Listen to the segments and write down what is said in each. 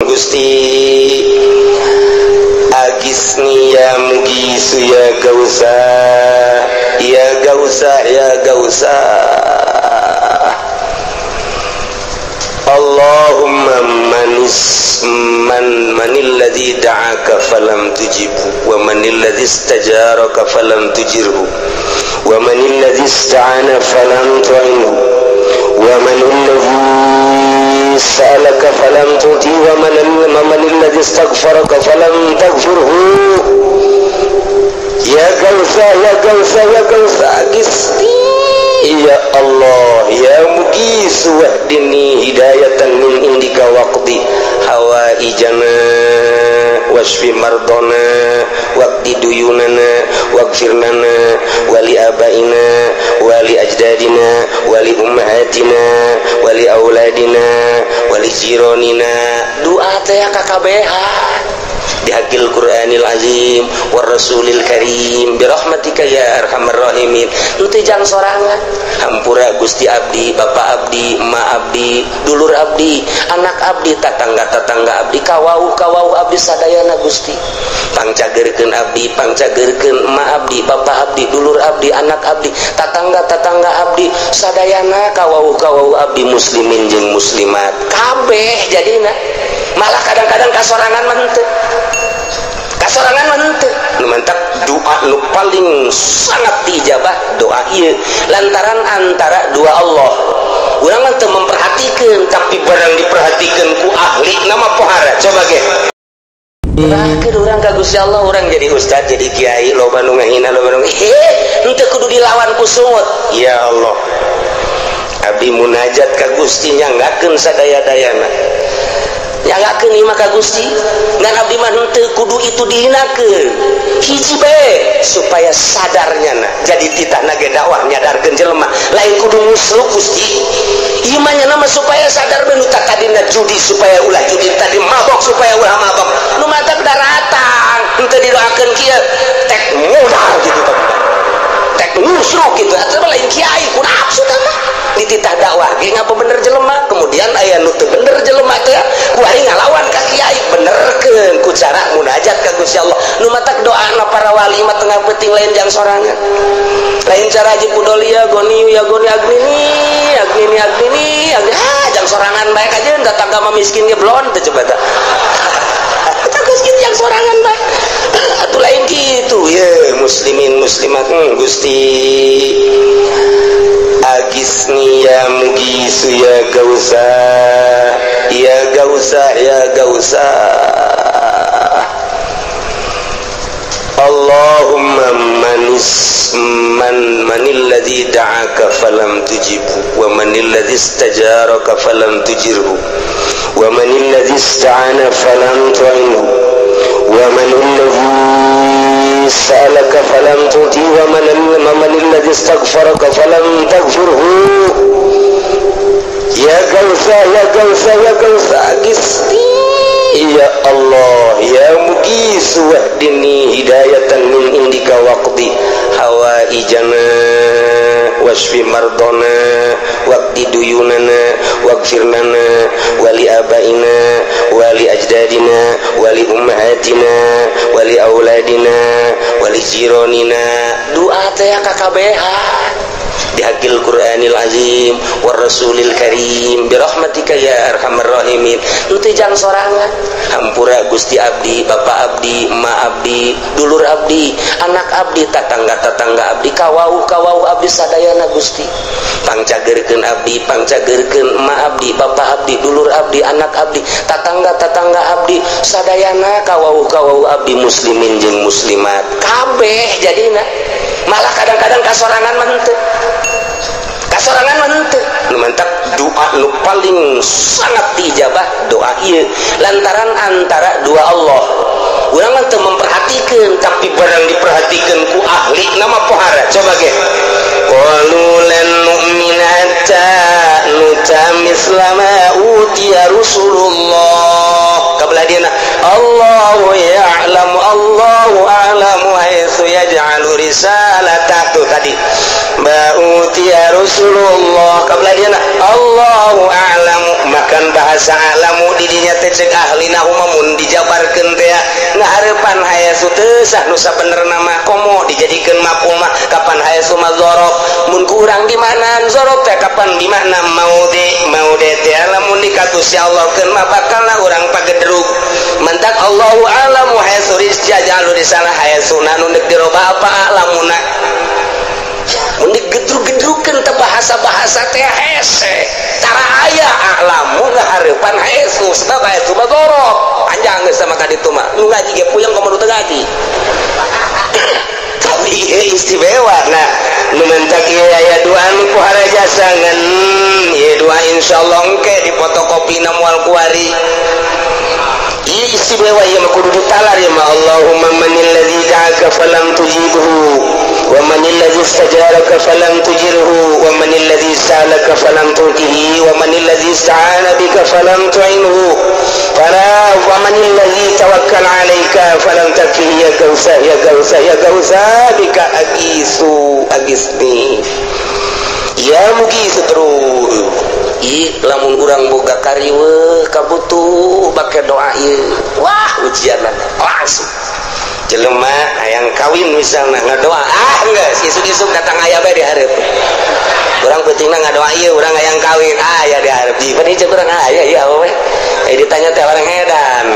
Gusti agisni ya mugisu ya gausa ya gausa ya gausa. Allahumma manis man manil ladzi da'aka falam tujibhu wa manil ladzi istajaraka falam tujirhu wa manil ladzi ista'ana falam tu'inhu wa manil ladzi sa'alaka falam tu'ti wa manil ladzi istaghfaraka falam taghfirhu. Ya gausa ya gausa ya gausa agisni ya Allah ya mugisu wahdini hidayatan min indika waqdi hawaijana washfi mardana waqdi duyunana waghfir lana wali abaina wali ajdadina wali ummahatina wali auladina wali jironina. Doa teh KKBH bihaqil Qur'anil azim war rasulil karim birahmatika ya arhamar rahimin. Henteu jang sorangan hampura Gusti abdi, bapak abdi, emak abdi, dulur abdi, anak abdi, tatangga-tatangga abdi, kawauh-kawauh abdi sadayana Gusti. Pangcageurkeun abdi, pangcageurkeun emak abdi, bapak abdi, dulur abdi, anak abdi, tatangga-tatangga abdi sadayana kawauh-kawauh abdi muslimin jeung muslimat kabeh jadina. Malah kadang-kadang kasorangan mah henteu. Kasorangan mah henteu. Nu mantak doa nu paling sangat diijabah doa ieu lantaran antara dua Allah. Urang mah teu memperhatikeun tapi barang diperhatikeun ku ahli nama pohara. Coba ge. Urangkeun urang ka Gusti Allah, urang jadi ustad, jadi kiai, loba nu ngahina, loba nu henteu kudu dilawan ku sungut. Ya Allah. Abdi munajat ka Gusti nyanggakeun sadaya-dayana. Nyanggakeun ieu mah ka Gusti ngan abdi mah henteu kudu itu dihinakeun hiji bae supaya sadarnya na jadi titahna ge dakwah nyadarkeun jelema lain kudu musluk Gusti ieu mah nya mah supaya sadar bae nu tadina judi supaya ulah judi, tadi mabok supaya ulah mabok, nu matak daratang henteu didoakeun kieu tek modal kitu teh tek musluk kitu atuh lain kiai ku nafsu teh mah dititah dakwah ge ngapa bener jelema kemudian aya nu teu bener jelema teh kuari ngalawan ka kiai benerkeun ku cara munajat ka Gusti Allah. Nu matak doana para wali mah tengah peuting lain jang sorangan lain cara haji pudolia goni ya goni agnini agnini agnini agni ah jang sorangan bae kajeun tetangga mah miskin ge blon teh coba tah eta geus kitu jang sorangan bae atuh lain kitu ye muslimin muslimat Gusti agisni ya mugisu ya gausa ya gausa ya gausa. Allahumma manis man manil ladzi da'aka falam tujibhu wa manil ladzi istajaraka falam tujirhu wa manil ladzi ista'ana falam tu'inhu wa manil ladzi sa'alaka falam tu'ti wa manil ladzi istaghfaraka falam taghfirhu. Ya gausa ya gausa ya gausa agisni ya Allah ya mugisu wahdini hidayatan min indika waqdi hawaijana washfi mardana waqdi duyunana waghfir lana wali abaina wali ajdadina wali ummahatina wali auladina wali jironina. Doa teh KKBH bihaqil Qur'anil azim war rasulil karim birahmatika ya arhamar rahimin. Henteu jang sorangan hampura Gusti abdi, bapak abdi, emak abdi, dulur abdi, anak abdi, tatangga-tatangga abdi, kawauh-kawauh abdi sadayana Gusti. Pangcageurkeun abdi, pangcageurkeun emak abdi, bapak abdi, dulur abdi, anak abdi, tatangga-tatangga abdi sadayana kawauh-kawauh abdi muslimin jeung muslimat kabeh jadina. Malah kadang-kadang kasorangan mah henteu. Kasorangan mah henteu. Nu mantak doa nu paling sangat diijabah doa ieu lantaran antara dua Allah. Urang mah teu memperhatikeun tapi barang diperhatikeun ku ahli nama pohara. Coba ge. Qalu lan nu'mina hatta nuta misla ma utiya Rasulullah. Kabelah dieuna Allahu ya'lamu Allahu a'lamu. haitsu yaj'alu risalata. Tuh tadi ba'utiya Rasulullah kabla dia Allahu a'lamu, makan bahasa a'lamu di dinya teh cek ahli nahu mun dijabarkeun teh ngahareupan haitsu teu sah nu sabenerna mah komo dijadikeun maf'ul mah kapan haitsu madzaraf mun kurang di mana zorof teh kapan di mana maudi maudi teh lamun dikatus ya Allah keun mah bakalna urang pagedrug mantak Allahu a'lamu haitsu yaj'alu risalah haitsu nu deuk diroba apa a'lamuna mun digedrug-gedrugkeun teh bahasa-bahasa teh hese cara aya a'lamu ngahareupan haitsu sebab haitsu mah zorof panjang geus sama ka ditu mah nu ngaji ge puyeng komo nu teu ngaji tapi ieu istimewa. Nah nu mentak ieu aya dua nu pohara jasa ngan ieu dua insyaallah engke dipotokopina moal kuari. Ieu istimewa ieu mah kudu ditalar ieu mah Allahumma manil ladzi da'aka falam tujibhu wa manil ladzi istajaraka falam tujirhu wa manil ladzi sa'alaka falam tu'tihi wa manil ladzi ista'ana bika falam tu'inhu fala wa manil ladzi tawakkal 'alaika falam takfihi ya gausa ya gausa ya gausa bika agisu agisni ya mugi terus. Ih lamun urang boga kariweuh kabutuh bake doa ieu wah ujianna langsung jelema hayang kawin misalna ngadoa ah geus isuk-isuk datang aya bae di hareup urang peutingna ngadoa ieu urang hayang kawin ah aya di hareup di pan ieu urang aya ieu we ditanya teh orang edan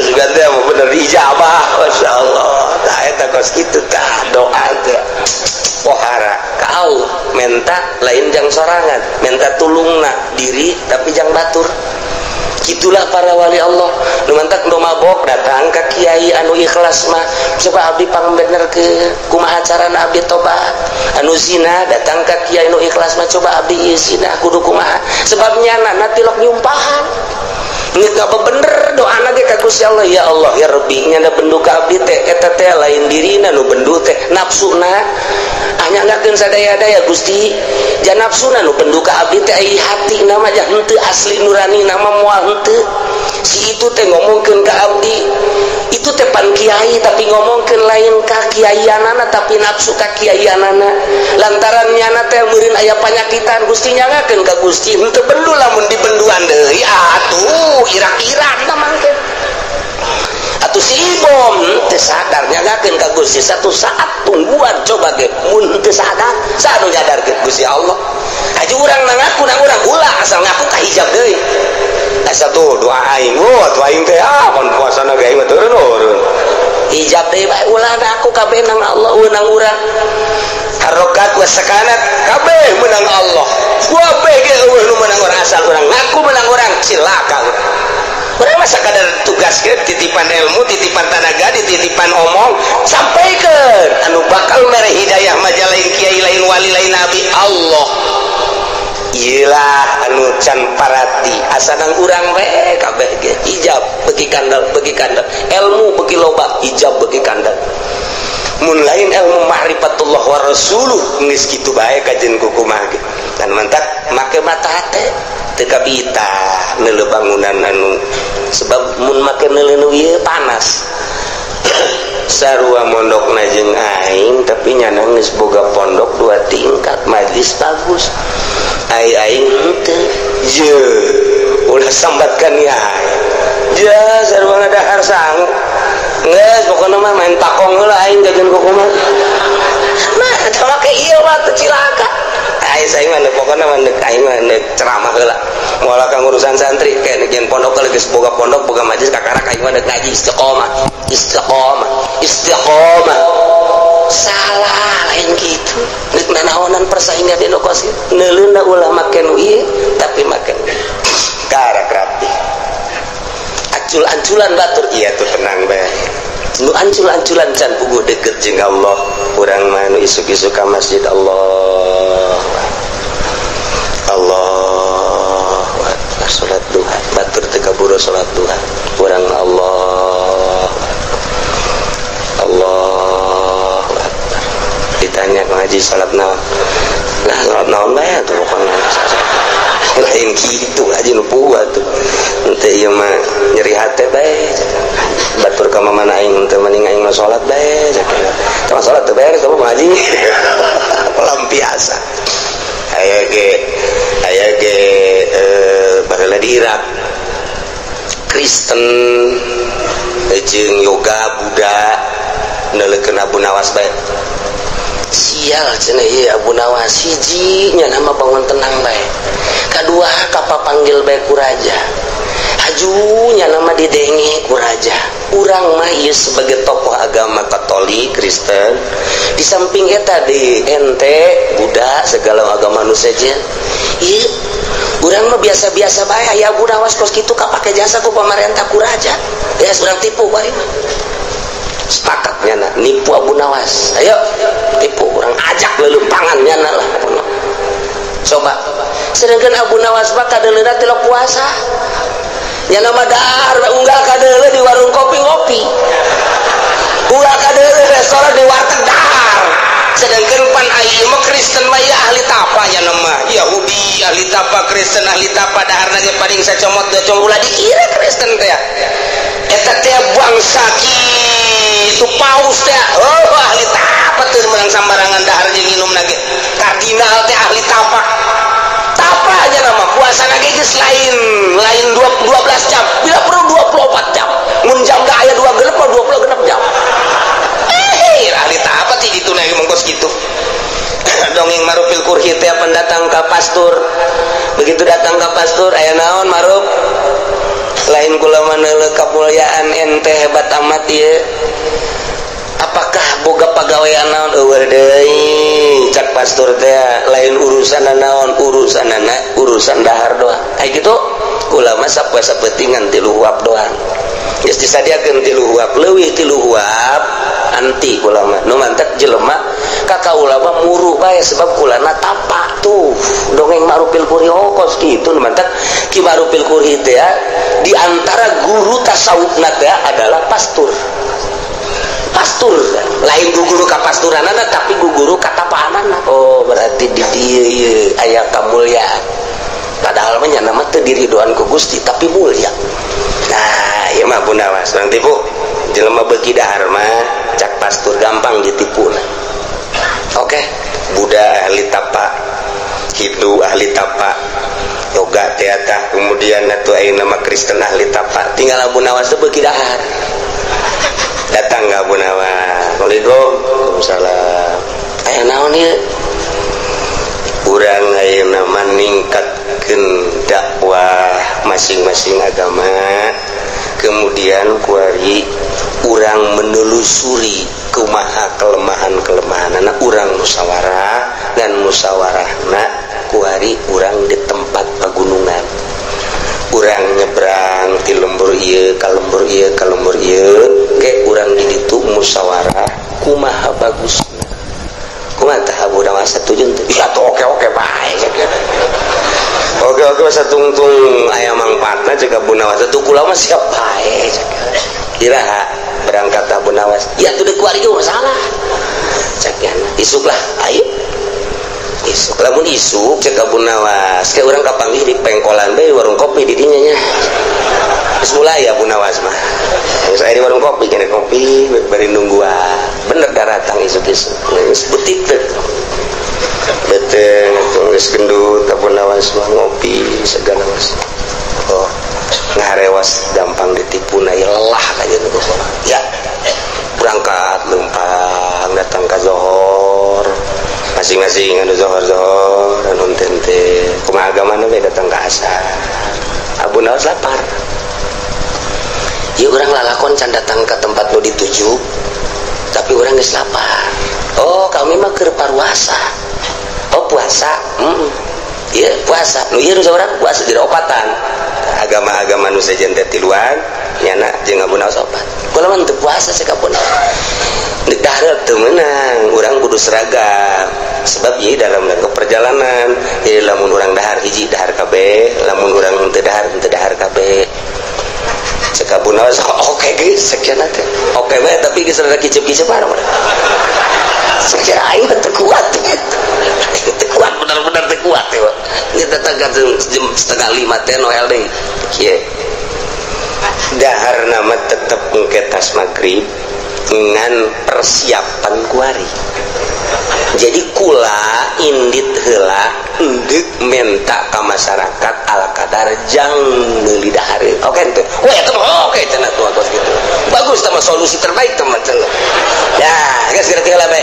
juga teh bener diijabah masyaallah tah eta kos kitu tah doa teh pohara ka Allah menta lain jang sorangan menta tulungna diri tapi jang batur. Itulah para wali Allah nu mantak nu mabok datang ka kiai anu ikhlas mah coba abdi pangbenerkeun kumaha carana abdi tobat, anu zina datang ka kiai nu ikhlas mah coba abdi ieu zina kudu kumaha sebab nyana tilok nyumpahan nggak bener doana ge ka Gusti Allah ya Allah ya Rabbi nyana bendu ka abdi teh eta teh lain dirina nu bendu teh nafsuna anyangakeun sadaya-daya Gusti ja nafsuna nu bendu ka abdi teh ai hati na mah jah henteu asli nurani na mah moal henteu si itu teh ngomongkeun ka abdi itu teh pan kiai tapi ngomongkeun lain ka kiaianana tapi nafsu ka kiaianana lantaran nyana teh meureun aya panyakitan Gusti nyangakeun ka Gusti henteu bendu lamun dibenduan deui atuh ira-ira tah mangke atuh si ibom teu sadar nyangakeun ka Gusti satu saat tungguan coba ge mun teu sadar saha nu nyadarkeun Gusti Allah haji urang ngaku nang urang ulah asal ngaku ka hijab deui asa tuh doa aing oh doa aing teh ah mun puasana ge aing mah turun hijab deui bae ulah ngaku kabeh nang Allah nang urang harokat wa sakanat kabeh menang Allah kabeh ge eueuh nu menang urang asal urang ngaku menang urang cilaka urang. Urang mah sakadar tugas ge titipan ilmu titipan tanaga dititipan omong sampaikeun anu bakal mere hidayah mah lain kiai lain wali lain nabi Allah. Iyalah anu can parati asa nang urang we kabeh ge hijab beuki kandel ilmu beuki loba hijab beuki kandel mun lain ilmu ma'rifatullah wa rasuluh geus kitu bae kajen kukumaha ge dan mantak make mata hate teu kabita neuleuh bangunan anu sebab mun make neuleuh nu ieu panas sarua mondokna jeung aing tapi nyana geus boga pondok 2 tingkat majlis bagus ai aing henteu je ulah sambatkan ya je sarua ngadahar sangu geus pokona mah main takong heula aing jajan kukumaha nah eta make ieu mah teu cilaka ai saing mah pokona mah deuk aing mah deuk ceramah heula moal ka ngurusan santri kayak nyeun pondok geus boga pondok boga majlis kakarak aing mah deuk ngaji istiqomah istiqomah istiqomah salah lain gitu deuk nanaonan persaingan dinu kos neuleuna ulah make nu ieu tapi make karak rapi ancul-anculan batur iya tuh tenang bae nu ancul-anculan can puguh deket jeung Allah urang mah nu isuk-isuk ka masjid Allah Allah salat duha batur teu kaburu salat duha urang Allah Allah ditanya ngaji salat naon lah salat naon bae atuh pokona lain kitu lah Haji nu puguh atuh. Henteu ieu mah nyeri hate bae. Batur ka mamana aing teu mending aing mah salat bae. Teu salat teu beres teu mah haji. Pelampiasa. Aya ge baheula di Irak. Kristen jeung yoga Buddha neuleukeun Abu Nawas bae. Sial cenah ieu Abu Nawas hiji nya nama bangun tenang bae. Kadua kapapanggil bae ku raja. Haju nya nama didenge ku raja. Urang mah ieu sebagai tokoh agama Katolik Kristen di samping eta di ente Buddha segala agama nu sejen. Ieu urang mah biasa-biasa bae aya Abu Nawas kos kitu kapake jasa ku pamarentah ku raja. Ya urang tipu bae mah. Sepakat nyana nipu Abu Nawas. Ayo tipu urang ajak lelempangan nyana lah. Coba. Sedangkan Abu Nawas mah kadeuleuna tilok puasa. Nyana mah dahar unggal kadeuleu di warung kopi ngopi. Unggal kadeuleu restoran di warteg dahar. Sedangkan pan ayeuna mah Kristen mah ya ahli tapa nya mah Yahudi ahli tapa Kristen ahli tapa daharna ge paling sacomot dua comot ulah dikira Kristen teh eta teh bangsa kitu paus teh oh ahli tapa teu meunang sambarangan dahar jeung nginumna ge kardinal teh ahli tapa tapa nya mah puasana ge geus lain 12 jam bila perlu 24 jam mun jam da aya 2 genep 26 jam. Ahli tapa ti ditu na mongkos gitu. Dongeng Marufil Kurhi teh pendatang ka pastur. Begitu datang ka pastur aya naon Maruf? Lain kula mah neuleuh kamulyaan ente hebat amat ieu. Apakah boga pagawean naon eueuh deui? Cak pastur teh lain urusan naon, urusanana urusan dahar doang. Kayak gitu kula mah sapoe sapentingan tilu huap doang. Geus disadiakeun tilu huap, leuwih tilu huap anti kula mah. Nu mantak jelema ka kaula mah muru bae sebab kulana tapa tuh. Dongeng Marufil Kurhi kos kitu nu mantak Ki Marufil Kurhi teh di antara guru tasawufna teh adalah pastur. Pastur lain guru kapasturanana tapi guru katapaanana. Oh berarti di dieu ieu aya kamulyaan. Padahal mah nya mah teu diridoan ku Gusti tapi mulia. Nah, ieu mah Abu Nawas urang tipu. Jelema beuki dahar mah cak pastur gampang ditipuna. Oke, Buddha ahli tapa, Hindu ahli tapa, yoga teh tah, kemudian atuh ayeuna mah Kristen ahli tapa. Tinggal Abu Nawas teh beuki dahar. Datang ka Abu Nawas. Waalaikumsalam. Aya naon ieu? Urang ayeuna mah ningkatkeun dakwah masing-masing agama. Kemudian kuari urang menelusuri kumaha kelemahan-kelemahanana urang musyawarah dan musyawarahna kuari urang di tempat pagunungan. Urang nyebrang ti lembur ieu ka lembur ieu ka lembur ieu ke urang di ditu musyawarah kumaha bagusna. Kumaha tah Abu Nawas satuju teu? Ih atuh oke-oke bae sakieu. Oke-oke satungtung aya mangpaatna cek Abu Nawas atuh kula mah siap bae iraha berangkat Abu Nawas. Ya tuh deuk kuari ge masalah. Cek yana isuk lah ayo. Isuk lamun isuk cek Abu Nawas ke urang kapanggih di pengkolan bae warung kopi di dinya nya. Geus mulai Abu Nawas mah. Geus aya di warung kopi kene kopi bari nungguan. Bener daratang isuk-isuk. Geus butik teh. Beteng atuh geus gendut Abu Nawas mah ngopi segala mas. Oh, ngarewas gampang ditipu na lelah kajian ku. Ya. Berangkat lempang datang ka zohor. Masing-masing anu zohor-zohor anu tente. Kumaha agamana we datang ka asar. Abu Nawas lapar. Ieu urang lalakon can datang ka tempat nu dituju. Tapi urang geus lapar. Oh, kami mah keur paruasa. Oh, puasa. Ieu puasa. Nu ieu urang puasa jadi opatan. Agama-agama nu sejen teh tiluan nyana jeung Abu Nawas opat. Kula mah teu puasa cek Abu Nawas. Deuk dahareup teu meunang, urang kudu seragam. Sebab ieu dalam rangka perjalanan. Jadi lamun urang dahar hiji dahar kabeh, lamun urang teu dahar kabeh. Cek Abu Nawas oke geus sekian teh. Oke bae tapi geus rada kicep-kicep parah. Sekian aing teu kuat. Teu kuat Benar-benar teu kuat ya. Ini datang ka jam 4:30 teh Noel deui. Kieu. Dahar nama tetep engke tas magrib ngan persiapan kuari. Jadi kula indit heula endek menta ka masyarakat ala kadar jang meuli dahareun. Oke henteu. Wah eta mah oke cenah tuh kos kitu. Bagus tah solusi terbaik teman cenah. Ya, geus gerti heula bae.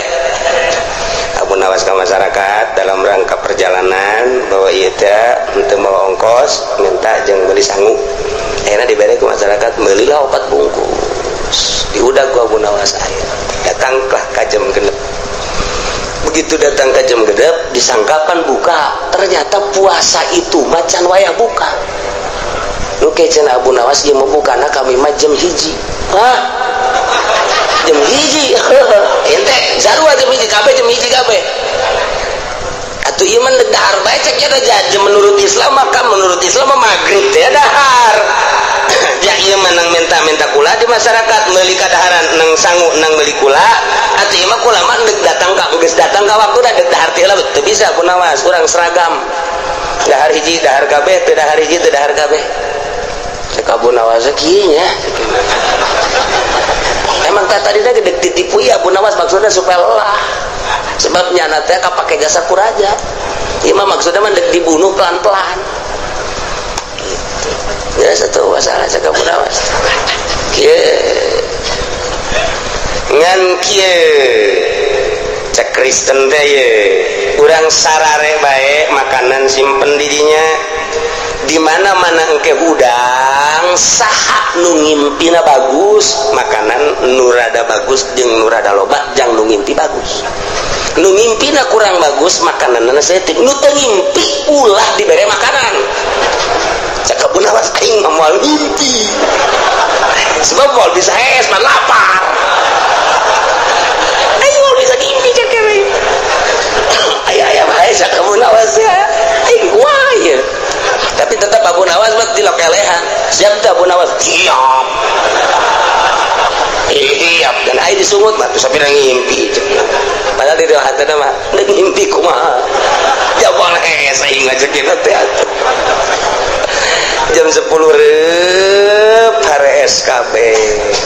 Abu Nawas ka masyarakat dalam rangka perjalanan bahwa ieu teh henteu mawa ongkos minta jeung meuli sangu. Akhirnya diberi ke masyarakat belilah 4 bungkus. Diudag ku Abu Nawas aya. Datanglah ka jam 6. Begitu datang ke jam 6 disangkapan buka, ternyata puasa itu macan wayah buka. Nu kecen Abu Nawas ieu mah bukana kami mah jam 1. Hah? Jam 1. Ente sarua jam 1 kabeh jam 1 kabeh. Atuh ieu mah dahar bae cek nya da menurut Islam maka menurut Islam mah magrib teh dahar. Ja ieu mah nang menta-menta kula di masyarakat meuli kadaharan nang sangu nang meuli kula atuh ieu mah kula mah deuk datang ka geus datang ka waktu da deuk dahar teh lah teu bisa Abu Nawas urang seragam. Dahar hiji dahar kabeh teu dahar hiji teu dahar kabeh. Cek Abu Nawas kieu nya. Emang tah tadina gede ditipu ya Abu Nawas maksudnya supaya lelah. Sebab nyana teh kapake jasa ku raja. Ieu mah maksudnya mah deuk dibunuh pelan-pelan. Gitu. Ya satu masalah cek Abu Nawas. Kieu ngan kieu cek Kristen teh ye. Urang sarare bae makanan simpen di dinya. Di mana-mana engke hudang saha nu ngimpina bagus, makanan nu rada bagus jeung nu rada loba jang nu ngimpi bagus. Nu ngimpina kurang bagus makananna saeutik, nu teu ngimpi ulah dibere makanan. Cek Abu Nawas aing mah moal ngimpi. Sebab moal bisa hees mah lapar. Aing moal bisa ngimpi cek kene. Aya-aya bae cek Abu Nawas ya. Aing kumaha ieu? Tapi tetap Abu Nawas mah dilokelehan. Siap teh Abu Nawas? Siap. Siap. Dan aing disungut mah tuh sampe ngimpi. Padahal di dalam hatena mah deuk ngimpi kumaha. Jabal hees aing ngajekin teh atuh. Jam 10 reup harees kabeh.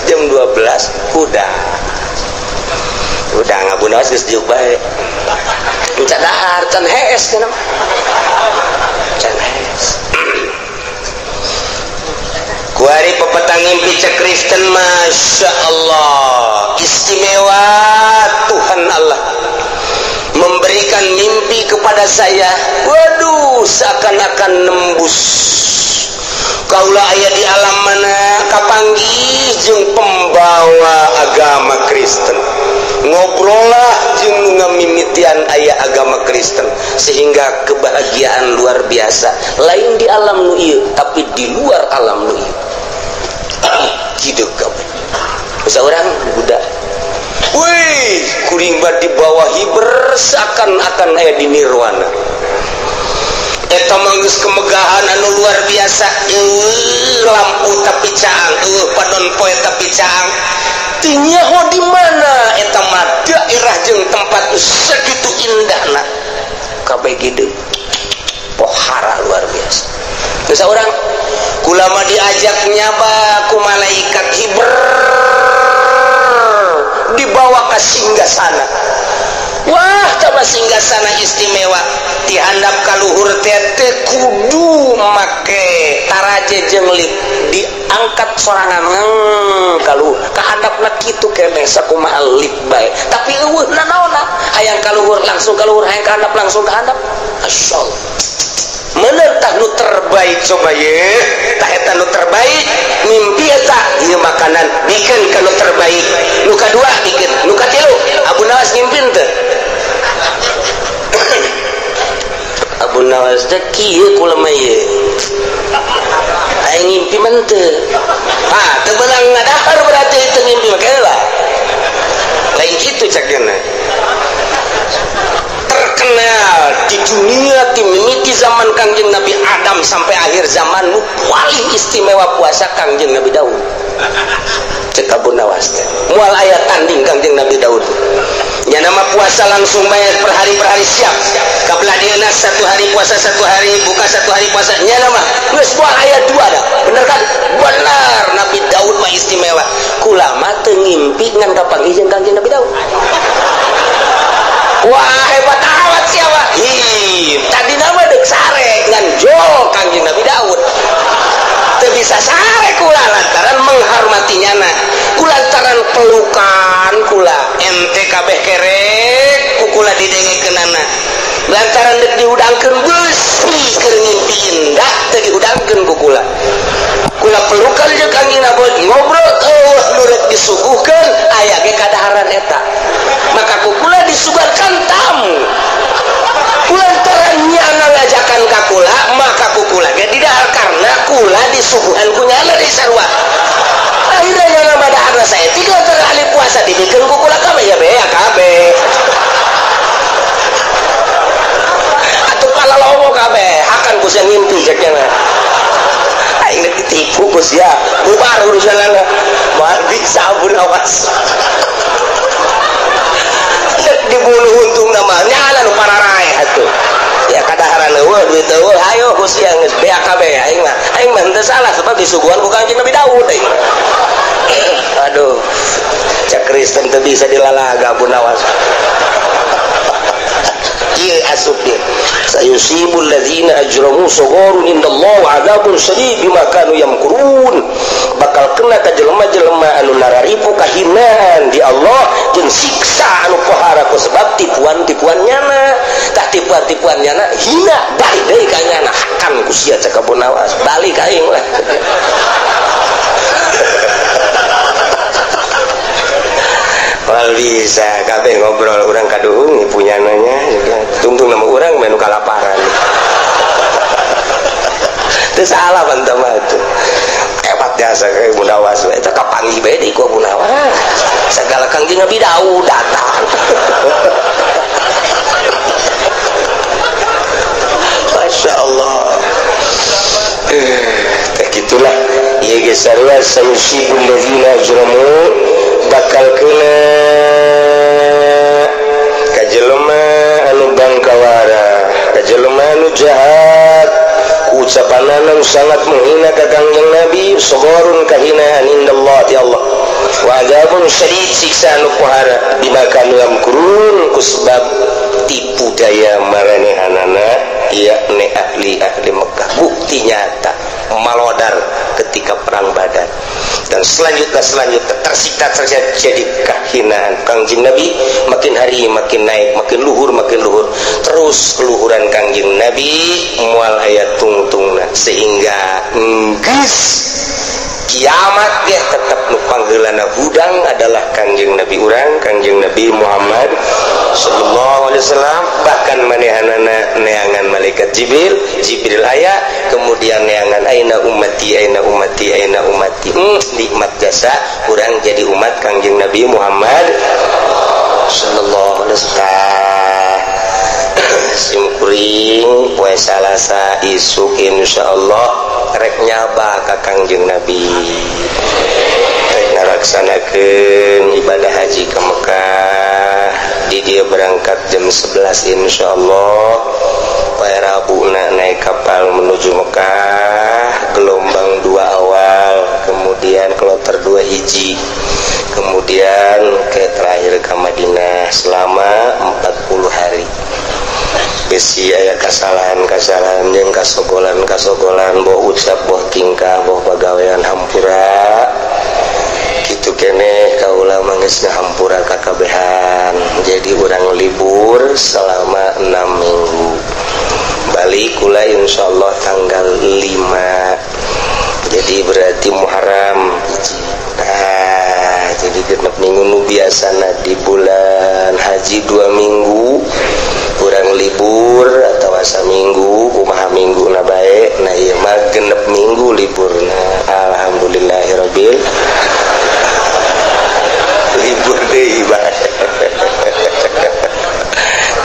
Jam 12 udah. Udah Abu Nawas geus diuk bae. Encan dahar, can hees cenah mah. Can hees. Kuari pepetang ngimpi cek Kristen, Masya Allah, istimewa Tuhan Allah memberikan mimpi kepada saya. Waduh, seakan-akan nembus. Kaulah aya di alam mana kapanggih jeung pembawa agama Kristen. Ngobrollah jeung nu ngamimitian aya agama Kristen sehingga kebahagiaan luar biasa lain di alam nu ieu tapi di luar alam nu ieu. Kieu kabeh. Bisa urang budak. Wih, kuring bad di bawah hiber seakan-akan aya di nirwana. Eta mah geus kemegahan anu luar biasa. Lampu tapi caang, padon poe tapi caang. Teu nyaho di mana eta mah daerah jeung tempat sakitu indahna. Kabeh gede. Pohara luar biasa. Geus urang kulama diajak nyaba ku malaikat hiber dibawa ke singgasana. Wah, tambah singgasana istimewa. Dihandap kaluhur teh kudu make taraje jeung lip diangkat sorangan kaluhur kahandapna kitu keneh sakumaha lip bae tapi eueuh nanaonna hayang kaluhur langsung kaluhur hayang kahandap langsung kahandap. Masyaallah. Mener tah nu terbaik coba ye tah eta nu terbaik mimpi eta ieu makanan bikeun ka nu terbaik nu kadua bikeun nu katilu. Abu Nawas ngimpin teu? Abu Nawas teh kieu kula mah ieu aing ngimpi mah teu. Ah teu beunang ngadahar berarti teu ngimpi mah lah lain kitu cakna. Terkenal terkenal di dunia timimiti zaman Kangjeng Nabi Adam sampai akhir zaman nu paling istimewa puasa Kangjeng Nabi Daud. Cek Abu Nawas teh. Moal aya tanding Kangjeng Nabi Daud. Nya nama puasa langsung bayar per hari siap. Kabelah dieuna satu hari puasa satu hari buka satu hari puasa nya nama geus moal aya dua dah. Bener kan? Benar Nabi Daud mah istimewa. Kula mah teu ngimpi ngan kapanggih jeung Kangjeng Nabi Daud. Wah hebat amat siapa? Hi, tadi nama dek sare ngan jol Kangjeng Nabi Daud. Teu bisa sare kula lantaran menghormati nyana. Kulantaran pelukan kula ente kabeh kerek ku kula didengekeunana. Lantaran dek dihudangkeun beusi keur ngimpi indah teu dihudangkeun ku kula. Kula pelukan jeung Kangjeng Nabi ngobrol eueuh nu rek disuguhkeun aya ge kadaharan eta. Maka ku kula disuguhkan tamu. Kulantaran nyana ngajakan ka kula maka ku kula ge didahar karena kula disuguhan ku nyana di sarua. Akhirnya nyana madaharna saeutik lantaran ahli puasa dibikeun ku kula kabeh ya bea kabeh. Atuh palalomo kabeh hakan ku sia ngimpi cek nyana. Aing rek ditipu ku sia bubar urusanana. Moal bisa Abu Nawas. Dibunuh untung nama nyala nu pararae atuh. Ya kadaharan eueuh duit eueuh hayo ku sia geus bea kabeh aing mah. Aing mah henteu salah sebab disuguhan ku Kangjeng Nabi Daud aing mah. Aduh. Cak Kristen teu bisa dilalaga Abu Nawas. Ieu asup ieu. Sayusibul ladzina ajramu sagharun indallah wa adzabun syadid bima kanu yamkurun. Bakal kena ka jelema-jelema anu nararipu kahinaan di Allah jeung siksa anu pohara ku sebab tipuan-tipuan nyana. Tah tipuan-tipuan nyana hina balik deui ka nyana hakan ku sia cek Abu Nawas. Balik aing lah. Moal bisa kabeh ngobrol urang kaduhung punyana nya tungtung nama urang menu kalaparan. Teu salah bantah mah tuh. Hebat jasa ka Abu Nawas eta kapanggih bae deui ku Abu Nawas. Sagala Kangjeng Nabi Daud datang. Masya Allah. Teh gitulah. Ieu geus sarua sayusibul ladzina ajramu bakal kena ka jelema anu bangkawara, ka jelema anu jahat, ucapanana nu sangat menghina ka Kangjeng Nabi, sagharun kahinaan indallah ti Allah. Wa adzabun syadid siksa anu pohara bima kanu yamkurun ku sebab tipu daya maranehanana yakni ahli-ahli Mekah. Bukti nyata malodar ketika perang Badar. Dan selanjutnya tersiksa jadi kehinaan Kangjeng Nabi makin hari makin naik, makin luhur terus keluhuran Kangjeng Nabi moal aya tungtungna sehingga geus kiamat ge tetep nu pangheulana hudang adalah Kangjeng Nabi urang, Kangjeng Nabi Muhammad sallallahu alaihi wasallam. Bahkan manehanana neangan malaikat Jibril, Jibril aya kemudian neangan aina ummati aina ummati aina ummati. Nikmat jasa urang jadi umat Kangjeng Nabi Muhammad sallallahu alaihi wasallam. Simkuring poe Salasa isuk insyaallah rek nyaba ka Kangjeng Nabi, rek ngalaksanakeun ibadah haji ke Mekah. Di dia berangkat jam 11 insyaallah. Poe Rabuna naik kapal menuju Mekah, gelombang 2 awal, kemudian kloter 2 hiji, kemudian ke terakhir ke Madinah selama 40 hari. Besi aya kasalahan-kasalahan jeung kasogolan-kasogolan boh ucap boh tingkah boh pagawean hampura kitu keneh kaula mah geus ngahampura kakabehan. Jadi urang libur selama 6 minggu. Balik kula insyaallah tanggal 5. Jadi berarti Muharram hiji. Nah, jadi genep minggu nu biasana di bulan haji 2 minggu kurang libur atau asa minggu kumaha minggu na bae. Nah ieu mah genep minggu liburna. Alhamdulillahirabbil libur deui bae.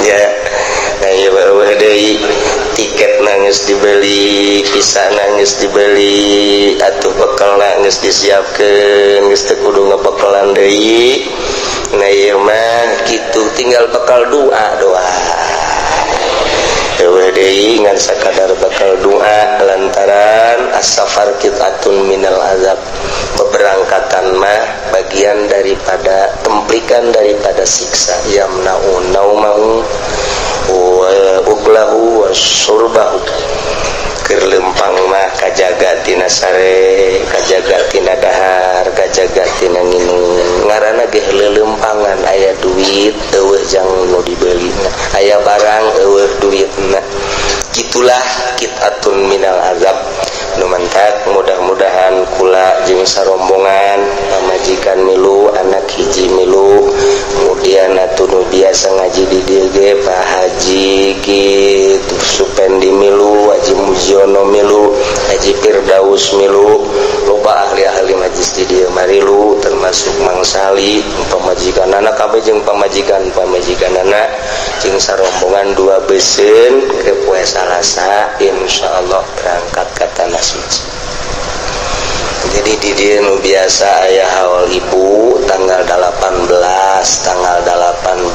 Ya dibeli, pisana geus dibeli, atuh bekalna geus disiapkeun, geus teu kudu ngebekalan deui. Nah ieu mah kitu tinggal bekal doa doa. Eueuh deui ngan sakadar bekal doa lantaran as-safar qit'atun minal azab. Beberangkatan mah bagian daripada templikan daripada siksa yamna'u naumahu wa uklahu wa surbahu. Keur lempang mah kajaga tina sare, kajaga tina dahar, kajaga tina nginum. Ngaranna ge leuleumpangan aya duit eueuh jang nu dibelina, aya barang eueuh duitna. Kitulah qit'atun minal azab. Nu mantak mudah-mudahan kula jeung sarombongan pamajikan milu, anak hiji milu, kemudian atuh nu biasa ngaji di dieu ge Pak Haji kitu Supendi milu, Haji Mujiono milu, Haji Firdaus milu, loba ahli-ahli majlis di dieu marilu termasuk Mang Sali pamajikanana kabeh jeung pamajikan-pamajikanana jeung sarombongan dua beuseun ke poe Salasa insyaallah berangkat ka tanah suci. Jadi di dieu nu biasa aya haul ibu tanggal 18, tanggal 18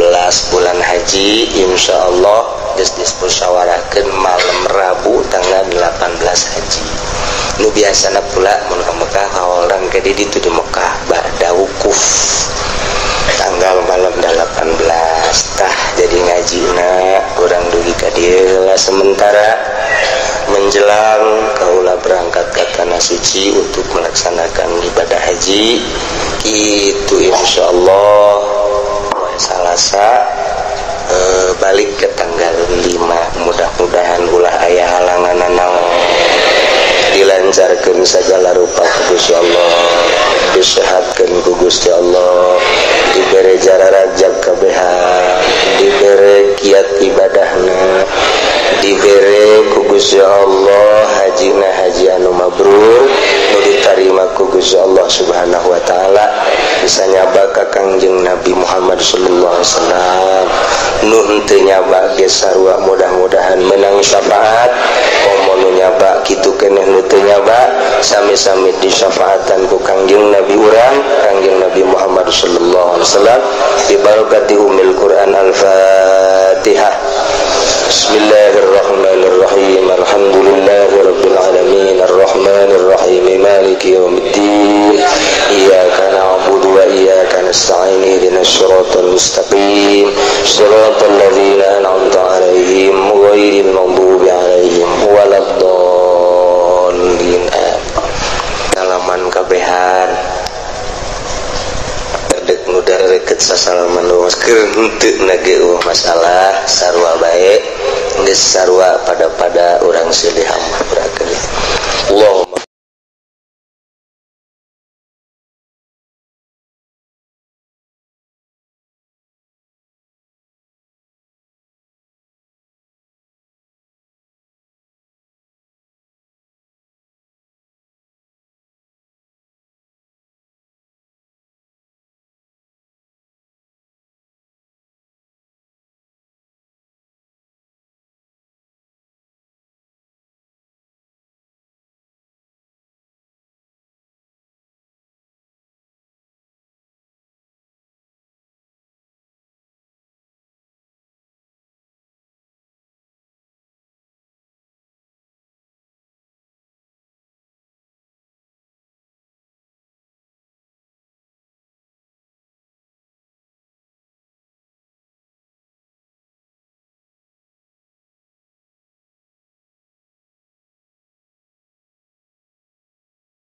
bulan haji insyaallah geus dismusyawarahkeun malam Rabu tanggal 18 haji. Nu biasana pula mun ka Mekah haolan ke di ditu di Mekah ba'da wukuf tanggal malam 18 tah jadi ngajina urang dugi ka dieu lah sementara menjelang kaula berangkat ke tanah suci untuk melaksanakan ibadah haji itu insyaallah Salasa balik ke tanggal 5 mudah-mudahan ulah aya halangan naon dilancarkeun segala rupa ku Gusti Allah, disehatkeun ku Gusti Allah, dibere jararajab kabehan, dibere kiat ibadahna, dibere ku Gusti Allah hajina haji anu mabrur nu ditarima ku Gusti Allah Subhanahu wa taala, bisa nyaba ka Kangjeng Nabi Muhammad sallallahu alaihi wasallam. Nu henteu nyaba ge sarua mudah-mudahan menang syafaat, komo nu nyaba kitu keneh nu teu nyaba sami-sami disyafaatan ku Kangjeng Nabi urang, Kangjeng Nabi Muhammad sallallahu alaihi wasallam bi barakati ummil Quran. Al-Fatihah. Bismillahirrahmanirrahim. Alhamdulillahirabbil alamin arrahmanirrahim maliki yaumiddin. Iyyaka na'budu wa iyyaka nasta'in ihdinas siratal mustaqim siratal ladzina an'amta 'alaihim ghairil maghdubi 'alaihim waladdallin. Salaman kabehan dek nu dareket sasalaman keur henteu na ge eueuh masalah sarua bae geus sarua pada-pada urang silih ampun.